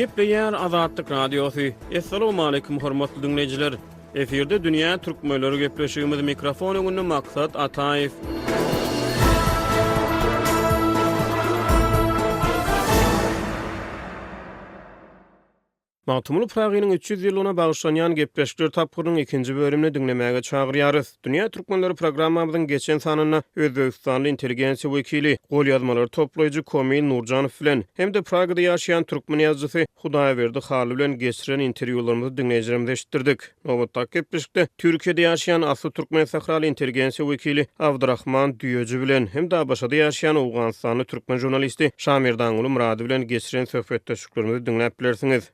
Gepleýär Azatlyk Radiosy. Assalamualaikum hormatly diňleýjiler. Efirde dünýä türkmenleri gepleşigimiz mikrofon öňünde Maksat Ataýew. Magtymguly Pyragynyň 300 ýyllygyna bagyşlanýan gepleşikler tapgyrynyň ikinji bölümini diňlemäge çagyrýarys. Dünýä türkmenleri programmamyzyň geçen sanynda özbegistanly intelligensiýa wekili, golýazmalary toplaýjy Komil Nurjanow bilen hem-de Pragada ýaşaýan türkmen ýazyjysy Hudaýberdi Hally bilen geçiren interwýularymyzy diňleýjilerimize eşitdirdik. Nobatdaky gepleşikde Türkiýede ýaşaýan asly türkmen sähraly intelligensiýa wekili Abdyrahman Düýeji bilen hem-de ABŞ-da ýaşaýan owganystanly türkmen žurnalisti Şamerdanguly Myrady bilen geçiren söhbetdeşliklerimizi diňläp bilersiňiz.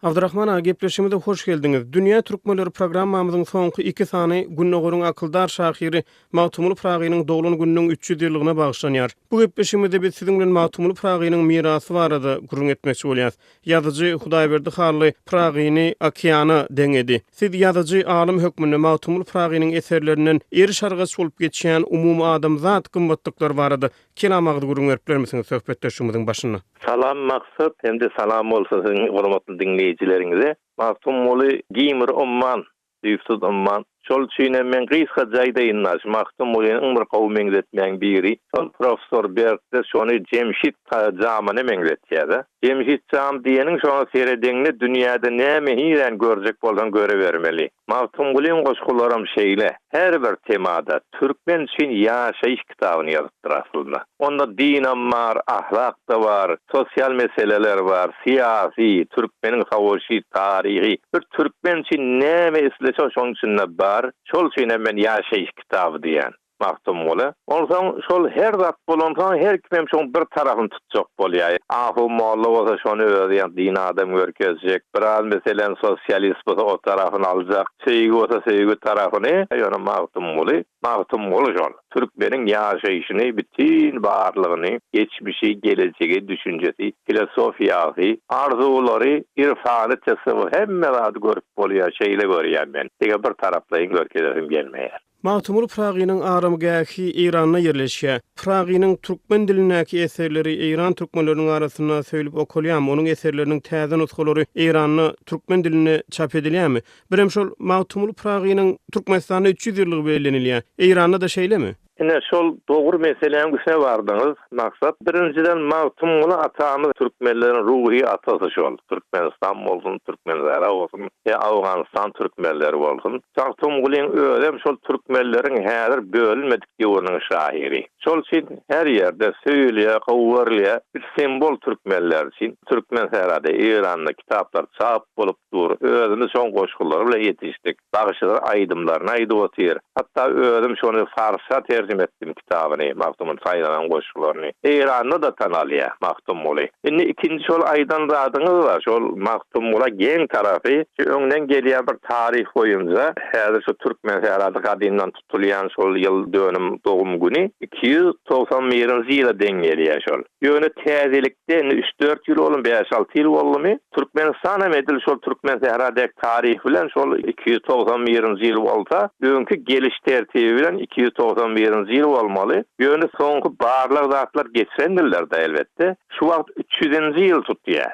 Abdyrahman aga, gepleşigimize hoş geldiňiz. Dünýä türkmenleri programmamyzyň soňky iki sany Gündogaryň akyldar şahyry Magtymguly Pyragynyň doglan gününiň 300 ýyllygyna bagyşlanýar. Bu gepleşigimizde biz siziň bilen Magtymguly Pyragynyň mirasy barada gürrüň etmekçi bolýas. Ýazyjy Hudaýberdi Hally Pyragyny okeana deňedi. Siz ýazyjy, alym hökmünde Magtymguly Pyragynyň eserlerinden eriş-argaç bolup geçýän umumadamzat gymmatlyklary barada kelam agyz gürrüň berip bilermisiňiz söhbetdeşligimiziň başynda? Salam Maksat hem-de salam bolsun siziň hormatly diňleýjileriňize. Magtymguly giň bir umman, düýpsüz umman. Şol üçinem men gysgaça aýdaýyn-da, şu Magtymgulyny iň bir gowy meňzetmäň biri, şol professor Berkde şony Jemşit jamyna meňzetýär-de. Jemşit jam diýeniň şoňa seredeňde dünýäde näme niräni görjek bolsaň görübermeli. Magtymgulyň goşgularam şeýle, her bir temada türkmen üçin ýaşaýyş kitabyny ýazypdyr aslynda. Onda dinam bar, ahlak-da bar, sosial meseleler bar, syýasy, türkmeniň savaşy, taryhy. Bir türkmen üçin näme islese şoň içinde bar. Şol üçinem men ýaşaýyş kitaby diýýän. Magtymguly. Onsoň şol her zat bolansoň her kimem şoň bir tarapyny tutjak bolýar. Ahun molla bolsa şony özi ýa din adam görkezjek. Biraz meselem sosialist bolsa o tarapyny aljak. Söýgi bolsa söýgi tarapyny. Ýöne Magtymguly, Magtymguly şol. Türkmeniň ýaşaýşyny, bütin barlygyny, geçmişi, gelejegi, düşünjesi, filosofiýasy, arzuwlary, irfany, tesewwuf hemme zady görüp bolýar. Şeýle görýän men. Diňe bir taraplaýyn görkezesim gelmeýär. Magtymguly Pyragynyň aramgähi Eýranda ýerleşýär. Pyragynyň türkmen dilindäki eserleri eýran türkmenleriniň arasynda söýlüp okalýarmy? Onuň eserleriniň täze nusgalary Eýranda türkmen dilinde çap edilýärmi? Birem şol Magtymguly Pyragynyň Türkmenistanda 300 ýyllygy bellenilýär. Eýranda-da şeýlemi? Ine, şol dogry meseläň üstüne bardyňyz, Maksat. Birinjiden, Magtymguly atamyz türkmenleriň ruhy atasy şol. Türkmenistan bolsun, Türkmensähra bolsun ýa Owganystan türkmenleri bolsun. Magtymgulyň özem şol türkmenleriň häzir bölünmedik döwrüniň şahyry. Şol üçin her ýerde söýülýär, gowy görülýär. Bir simbol türkmenler üçin. Türkmensährada, Eýranda kitaplar çap bolup dur. Özümiz şoň goşgulary bilen ýetişdik. Bagşylar aýdymlaryny aýdyp otyr. Hatda özüm şony farsça terjime etdim kitabyny, Magtymguly saýlanan goşgularyny. Eýranda-da tanalýar Magtymguly. Indi ikinji şol aýdan zadyňyz bar, şol Magtymgula geň tarapy, şu öňden gelýän bir taryh boýunça, häzir şu Türkmensährada gadymdan tutulýan şol ýyl dönüm dogum güni 291-nji ýyla deň gelýär şol. Ýöne täzelikde indi üç-dört ýyl boldumy, bäş-alty ýyl boldumy, Türkmenistan hem edil şol Türkmensähra dek taryh bilen şol 291-nji ýyl bolsa, öňki geliş tertibi bilen 291-nji ýyl bolmaly. Ýöne soňky barlag zatlar geçirendirler-de elbetde. Şu wagt üç ýüzünji ýyl tutýar.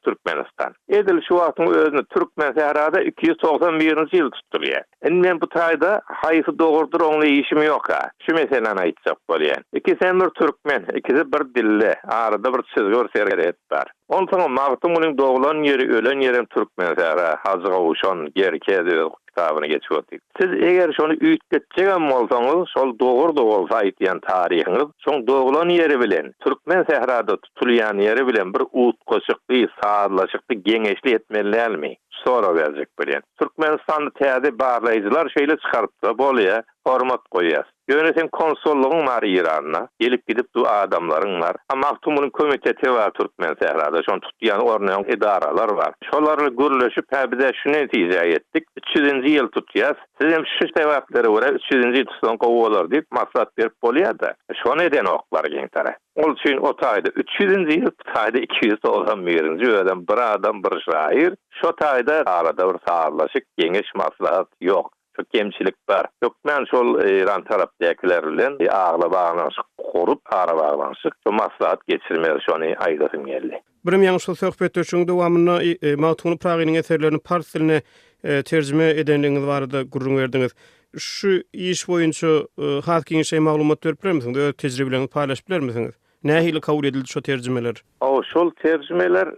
Türkmenistan. Edil şu wagtyň özünde Türkmensährada 291-nji ýyl tutulýar. Indi men bu taýda haýsy dogrudyr oňla işim ýok-a. Şu meseläni aýtjak bolýan. Ikisem bir türkmen, ikisi bir dilde, arada bir çyzgy bir serhet bar. Onsoňam Magtymgulyň doglan ýeri, ölen ýerem Türkmensähra, Hajygowşan, Gerkez öz kitabyny geçip otyr. Siz eger şony üýtgetjegem bolsaňyz, şol dogry-da bolsa aýtýan taryhyňyz, şoň doglan ýeri bilen Türkmensährada tutulýan ýeri bilen bir utgaşykly, sazlaşykly, geňeşli etmeli dälmi? Şu soragy berjek bolýan. Türkmenistanda täze barlaýjylar şeýle çykarypdyr, bolýa, hormat goýýas. Ýöne seň konsollygyň bar Eýranda, gelip-gidip du adamlaryň bar. A Magtymgulyň komiteti bar Türkmensährada, şony tutýan ornaýan edaralar bar. Şolar bilen gürleşip, hä bizä şu netijä ýetdik, üç ýüzünji ýyl tutýas, sizem şu sebäplere görä üç ýüzünji ýyl tutsaň gowy bolar diýip maslahat berip bolýa-da. Şony edenoklar geňtara. Ol üçin o taýda üç ýüzünji ýyl, bu taýda 291-nji özem bir adam, bir şahyr. Şo taýda arada bir sazlaşyk, geňeş, maslahat ýok. Şo kemçilik bar. Hökmän şol Eýran tarapdakylar bilen agla baglanyşyk gurup, arabaglanyşyk, şo maslahat geçirmeli, şony aýdasym geldi. Birem ýaňy şol söhbetdeşligiň dowamynda Magtymguly Pyragynyň eserlerini pars diline terjime edenligiňiz barada gürrüň berdiňiz. Şu iş boýunça has giňişleýin maglumat berip bilermisiňiz? Öz tejribeleriňizi paýlaşyp bilermisiňiz? Nähili kabul edildi şo terjimeler? Hawa, şol terjimeler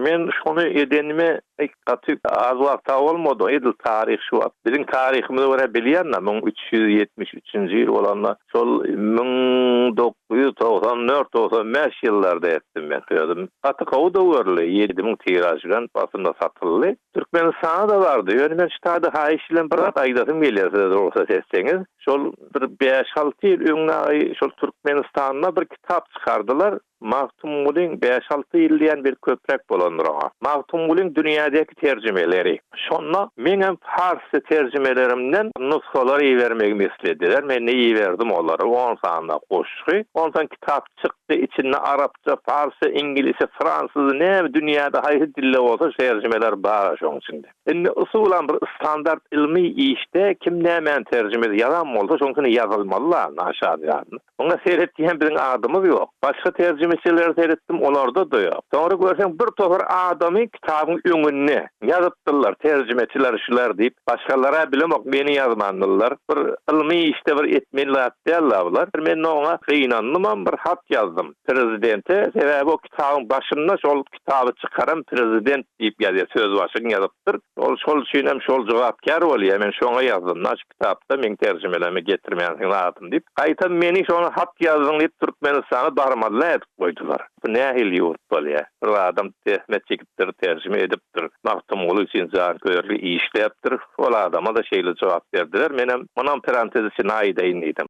men şony edenime gaty az wagta bolmady. Edil taryh şu wagt biziň taryhymyza görä bilýän-de, 1373-nji ýyl bolanda şol 1994, 95 ýyllarda etdim men özüm. Gaty gowy döwürli, 7000 tiraž bilen basymda satyldy. Türkmenistana-da bardy. Ýöne men şu taýda haýyş bilen bir zat aýdasym gelýär size rugsat etseňiz. Şol bir bäş-alty ýyl öň şol Türkmenistanda bir kitap çykardylar. Magtymgulyň bäş-alty ýyl diýen bir köpräk bolandyr oňa. Magtymgulyň dünýädäki terjimeleri. Şonda meňem parsça terjimelerimden nusgalar ibermegimi islediler. Men-de iberdim olary, on sany goşgy. Onsoň kitap çykdy, içinde arapça, parsça, iňlisçe, fransuz, näme dünýäde haýsy dilde bolsa terjimeler bar şoň içinde. Indi usulan bir standart ylmy işde kim nämäni terjimesi ýazan bolsa şoň üçin ýazylmaly-la naşadyýan. Oňa seret diýen biziň adymyz ýok. Başga terjimeçilere seretdim olarda-da ýok. Soňra görseň bir topar adamy kitabyň öňünde ýazypdyrlar terjimeçiler şular diýip. Başgalar-a bilemok meni ýazmandyrlar. Bir ylmy işde bir etmeli zat däl-la bular. Men oňa gynandymam bir hat ýazdym prezidente sebäbi o kitabyň başynda şol Kitaby çykaran prezident diýip ýazýar, sözbaşyny ýazypdyr. Ol şol üçin hem şol jogapkär bolýar. Men şoňa ýazdym, na şu kitapda meň terjimelerimi getirmänsiň adym diýip. Gaýtam meni şoňa hat ýazdyň diýip Türkmenistana barmaly edip goýdular. Bu nähili ýurt bolýar? Bir adam zähmet çekipdir, terjime edipdir, Magtymguly üçin janköýerli işläpdir. Ol adama-da şeýle jogap berdiler. Menem munam parantez içinde aýdaýyn diýdim.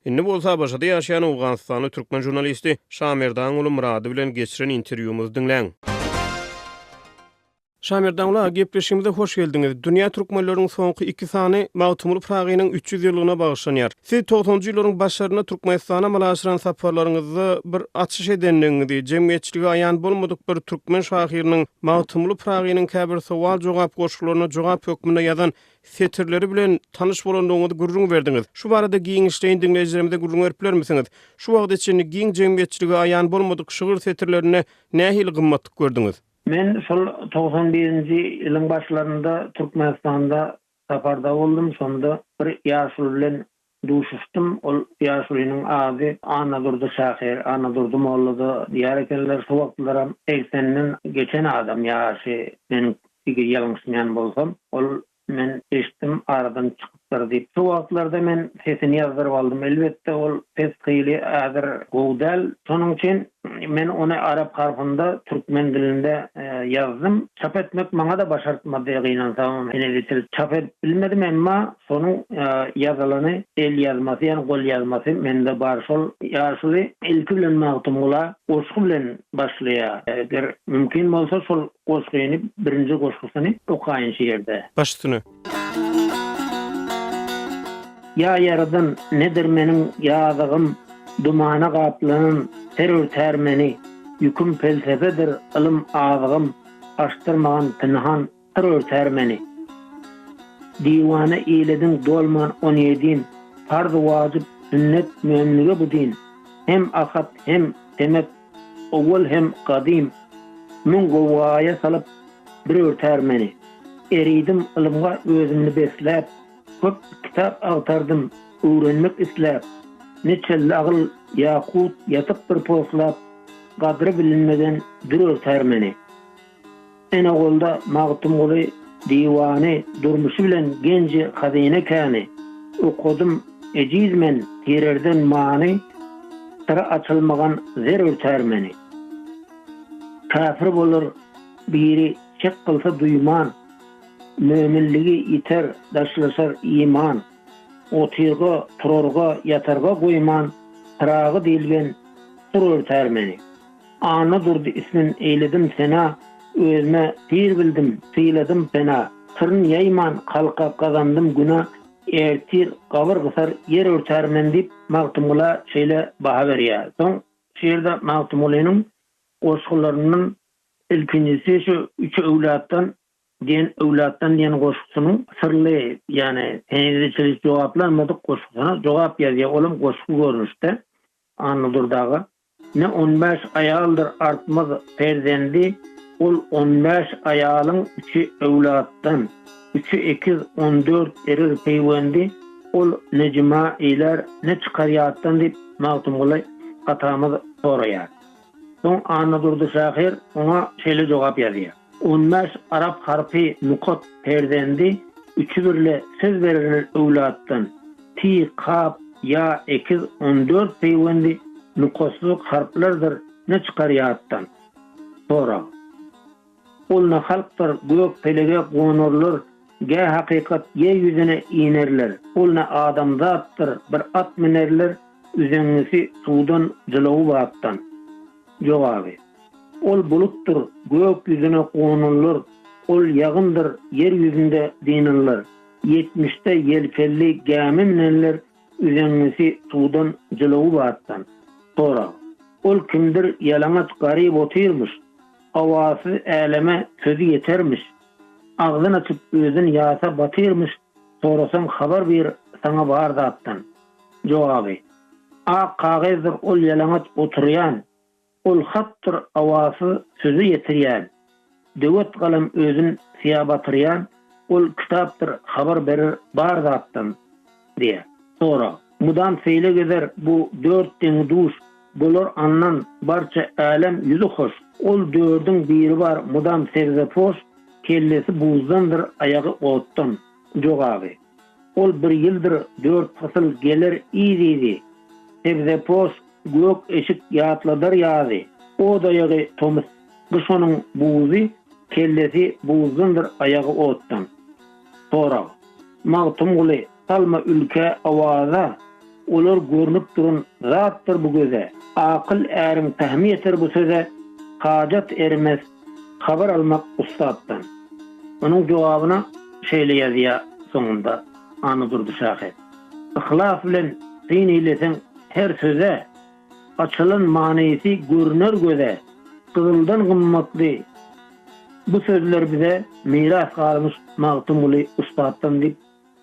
Indi bolsa ABŞ-da ýaşaýan owganystanly türkmen žurnalisti Şamerdanguly Myrady bilen geçiren interwýumyzy diňläň. Şamerdanguly aga, gepleşigimize hoş geldiňiz. Dünýä türkmenleriniň soňky iki sany Magtymguly Pyragynyň 300 ýyllygyna bagyşlanýar. Siz togsanjy ýyllaryň başlarynda Türkmenistana amala aşyran saparlaryňyzda bir açyş edendigiňizi, jemgyýetçilige aýan bolmadyk bir türkmen şahyrynyň Magtymguly Pyragynyň käbir sowal-jogap goşgularyna jogap hökmünde ýazan setirleri bilen tanyş bolandygyňyzy gürrüň berdiňiz. Şu barada giňişleýin diňleýjilerimize gürrüň berip bilermisiňiz? Şu wagta çenli giň jemgyýetçilige aýan bolmadyk şygyr setirlerinde nähili gymmatlyk gördüňiz? Men şol 91-nji ýylyň başlarynda Türkmenistanda saparda boldum. Şonda bir ýaşuly bilen duşuşdym. Ol ýaşulynyň ady Annadurdy şahyr, Annadurdy molla-da diýer ekenler. Şo wagtlaram segsenden geçen adam ýaşy meniň eger ýalňyşmaýan bolsam. Ol men eşitdim aradan çykypdyr diýip. Şo wagtlarda men sesini ýazdyryp aldym. Elbetde ol ses hili häzir gowy däl. Şonuň üçin men ony arap harpynda türkmen dilinde ýazdym. Çap etmek maňa-da başartmady gynansagam heniz çap edip bilmedim emma Şonuň ýazylany el ýazmasy ýagny gol ýazmasy mende bar şol ýaşuly ilki bilen Magtymgula goşgy bilen başlaýar eger mümkin bolsa şol goşgyny birinji goşgusyny okaýyn şu ýerde. Baş üstüne. Ýa Ýaradan nedir meniň ýazygym Dumana gaplanan ser örtär meni Ýüküm pelsepedir ylym azygym Açdyrmagan pynhan Syr örtär meni. Diwana eýlediň dolman on ýedin, Parz-u wajyp, sünnet, möminige bu din. Hem ahat, hem semet, owwal hem gadym, Müň gowgaýa salyp, bir örtär meni. Eridim ylymga özümni besläp, Köp kitap agtardym, öwrenmek isläp. Niçe lagl, ýakut ýatypdyr poslap, Gadry bilinmeden dür örtär meni. Ene golda Magtymguly diwany Durmuşy bilen genji hazyna käni. Okadym, ejiz men, tirerden many, Syry açylmagan zer örtär meni. Käfir bolar biri şek kylsa duýman, Möminligi ýiter, daşlaşar iman. Otyrga, turarga, ýatarga goýman, Pyragy diýilgen syr örtär meni. Annadurdy ismin eýledim sena, Özüme pir bildim, syladym pena. Syryn ýaýman halka gazandym güna, Ertir gabyr gysar, ýer örtär men diýip, Magtymgula şeýle baha berýär. Soň şu ýerde Magtymgulynyň goşgularyndan ilkinjisi şu Üç öwlatdan diýen öwlatdan diýen goşgusynyň syrly, ýagny henize çenli jogaplanmadyk goşgusyna jogap ýazýar. Olam goşgy görnüşde Annadurdy aga. Ne on bäş aýaldyr artmaz perzendi, Ol on bäş aýalyň üçi öwlatdan, Üçi ekiz, on dört erer peýwendi, Ol ne jyma eýlär, ne çykar ýatdan diýip, Magtymguly atamyz soraýar. Soň Annadurdy şahyr oňa şeýle jogap ýazýar. On bäş arap harpy nukat perzendi, Üçi birle söz bererler öwlatdan. Ti, kap, ýa, ekiz, on dört peýwendi, Nukatsyz harplardyr, ne çykar ýatdan? Sorag. Ol ne halkdyr, gök pelege gonarlar, Gä hakykat ýer ýüzüne inerler. Ol ne adamzatdyr, bir at münerler, Üzeňňisi suwdan, jylawy batdan. Jogaby. Ol bulutdyr, gök ýüzüne gonanlar, Ol ýagyndyr, ýer ýüzünde dynanlar. Ýetmişde ýelkenli gämi münenler, Üzeňňisi suwdan, jylawy batdan. Sorag. Ol kimdir, ýalaňaç garyp otyrmyş, Owasyz äleme sözi ýetermiş. Agzyn açyp özün ýasa batyrmyş, Sorasaň habar biýr saňa bar zatdan. Jogaby. Ak kagyzdyr ol ýalaňaç oturýan, Ol hatdyr owasyz sözi ýetirýän. Döwet galam özün syýa batyrýan, Ol kitapdyr habar berer bar zatdan. Diýýär. Sorag. Mydam seýle gezer bu dört deňi-duş, Bolar andan barça älem ýüzi hoş. Ol dördüň biri bar mydam sebzepoş, Kellesi buzdandyr, aýagy otdan. Jogaby. Ol bir ýyldyr dört pasyl geler yz-yzy, Sebzepoş gök eşik ýatladar ýazy. Od aýagy tomus, gyş onuň buzy, Kellesi buzdandyr, aýagy otdan. Sorag. Magtymguly, salma ülkä owaza, Olar görnüp duran zatdyr bu göze. Akyl äriň pähimi ýeter bu söze, Hajat ermez habar almak ussatdan. Onuň jogabyna şeýle ýazýar soňunda Annadurdy şahyr, Yhlas bilen syn eýleseň her söze, Açylan manysy görüner göze, Gyzyldan gymmatly bu sözler bize miras galmyş Magtymguly ussatdan diýip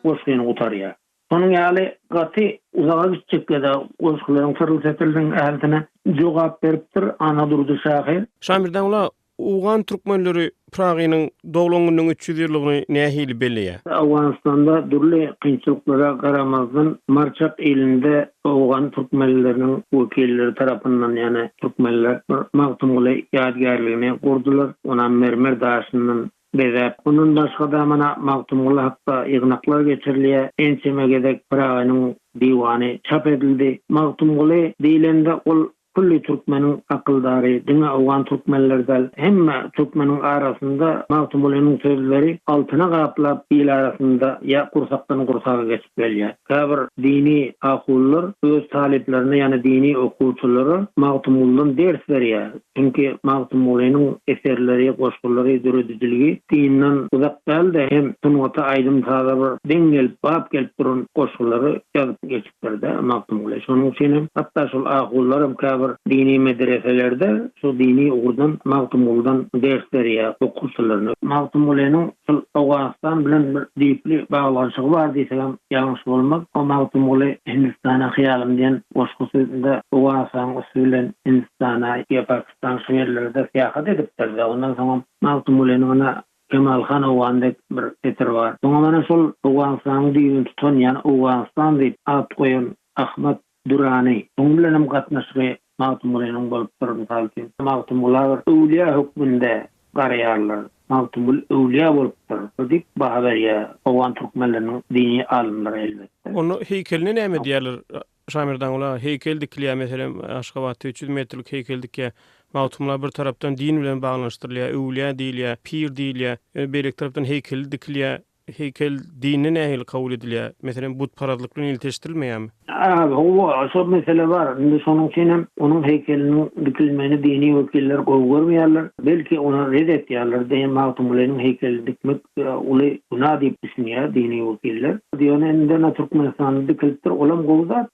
goşgyny gutarýar. Şonuň ýaly gaty uzaga gitjek ýa-da goşgularyň syrly setirleriň ählisine jogap beripdir Annadurdy şahyr. Şamirdanguly Owgan türkmenleri Pyragynyň doglan gününiň 300 ýyllygyny nähili belleýär? Owganystanda dürli kynçylyklara garamazdan, Marçak ilinde owgan türkmenleriniň wekilleri tarapyndan, ýagny türkmenler bir Magtymguly ýadygärligini gurdular, onam mermer daşyndan bezäp. Mundan başga-da mana Magtymguly hakda ýygnaklar geçirilýär, ençeme gezek Pyragynyň diwany çap edildi. Magtymguly diýlende ol Külli türkmeniň akyldary, diňe owgan türkmenleri däl, hemme türkmeniň arasynda Magtymgulynyň sözleri altyna gaplap il arasynda ýa gursakdan gursaga geçip gelýär. Käbir dini ahunlar öz talyplaryna ýagny dini okuwçylara Magtymgulydan ders berýär. Çünki Magtymgulynyň eserleri, goşgulary, döredijiligi dinden uzak däl-de hem sungata, aýdym-saza bir deň gelip, bap gelip duran goşgulary ýazyp geçipdir. Birde Magtymguly. Şonuň üçin hem hatda şol ahunlaram käbir dini medreselerde şu dini ugurdan Magtymgulydan ders berýär okuwçylaryna. Magtymgulynyň şol Owganystan bilen bir düýpli baglanyşygy bar diýsegem ýalňyş bolmaz. O Magtymguly Hindistana hyýalym diýen goşgusynda Owganystanyň üsti bilen Hindistana ýa Pakistan şu ýerlerde syýahat edipdir-de. Ondan soňam Magtymgulynyň ine Kemalhan Owgan dek bir setir bar. Soňam ana şol Owganystanyň düýbüni tutan, ýagny Owganystan diýip at goýan Ahmat Dürany, şonuň bilenem gatnaşygy Magtymgulynyň bolupdyr, mysal üçin. Magtymgula bir öwlüýä hökmünde garaýarlar. Magtymguly öwlüýä bolupdyr diýip baha berýär owgan türkmenleriniň dini alymlary elbetde. Onda heýkeline näme diýýärler? Şamerdanguly aga, heýkel dikilýär, meselem, Aşgabatda 300 metrlik heýkel dikýär. Magtymgula bir tarapdan din bilen baglanyşdyrylýar, öwlüýä diýilýär, pir diýilýär. Ýöne beýleki tarapdan heýkeli dikilýär. Heýkel dinde nähili kabul edilýär? Meselem, butparazlyk bilen ilteşdirilmeýärmi? A, hawa, şol mesele bar. Indi şonuň üçin hem onuň heýkeliniň dikilmegini dini wekiller gowy görmeýärler. Belki, ony ret etýärler. Diňe Magtymgulynyň heýkelini dikmek uly günä diýip düşünýär dini wekiller. Ýöne indi ine Türkmenistanda dikilipdir, olam gowy zat.